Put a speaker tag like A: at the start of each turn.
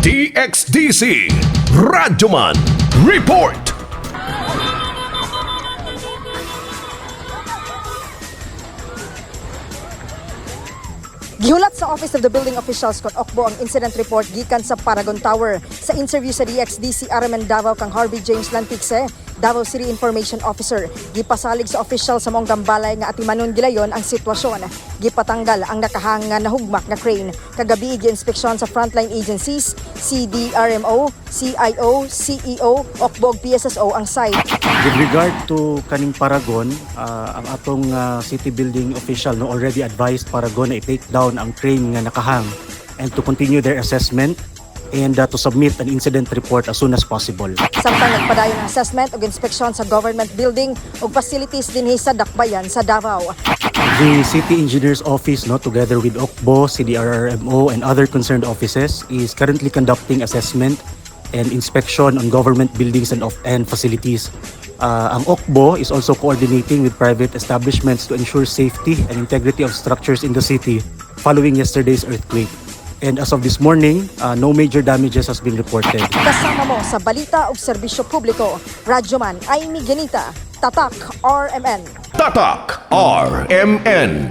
A: DXDC Radyoman Report.
B: Gihulat sa Office of the Building Officials kon Okbo ang incident report gikan sa Paragon Tower. Sa interview sa DXDC RMN Davao kang Harvey James Lanticse, Davao City Information Officer, gipasalig sa official sa maong gambalay nga atimanon gilayon ang sitwasyon. Gipatanggal ang nakahang nga nahugmak nga crane. Kagabi gi-inspeksyon sa frontline agencies, CDRMO, CIO, CEO, Okbo ug PSSO ang site.
C: With regard to kaning Paragon, ang atong city building official, no, already advised Paragon na i-take down ang crane nga nakahang and to continue their assessment and to submit an incident report as soon as possible.
B: Samtang nagpadayon ang assessment ug inspeksyon sa government building ug facilities dinhi sa Dakbayan sa Davao.
C: The City Engineer's Office, no, together with OCBO, CDRRMO, and other concerned offices, is currently conducting assessment and inspection on government buildings and facilities. Ang OCBO is also coordinating with private establishments to ensure safety and integrity of structures in the city following yesterday's earthquake. And as of this morning, no major damages has been reported.
B: Kasama mo sa balita ug serbisyo publiko, Radyoman Amy Ganita, Tatak RMN.
A: Tatak RMN.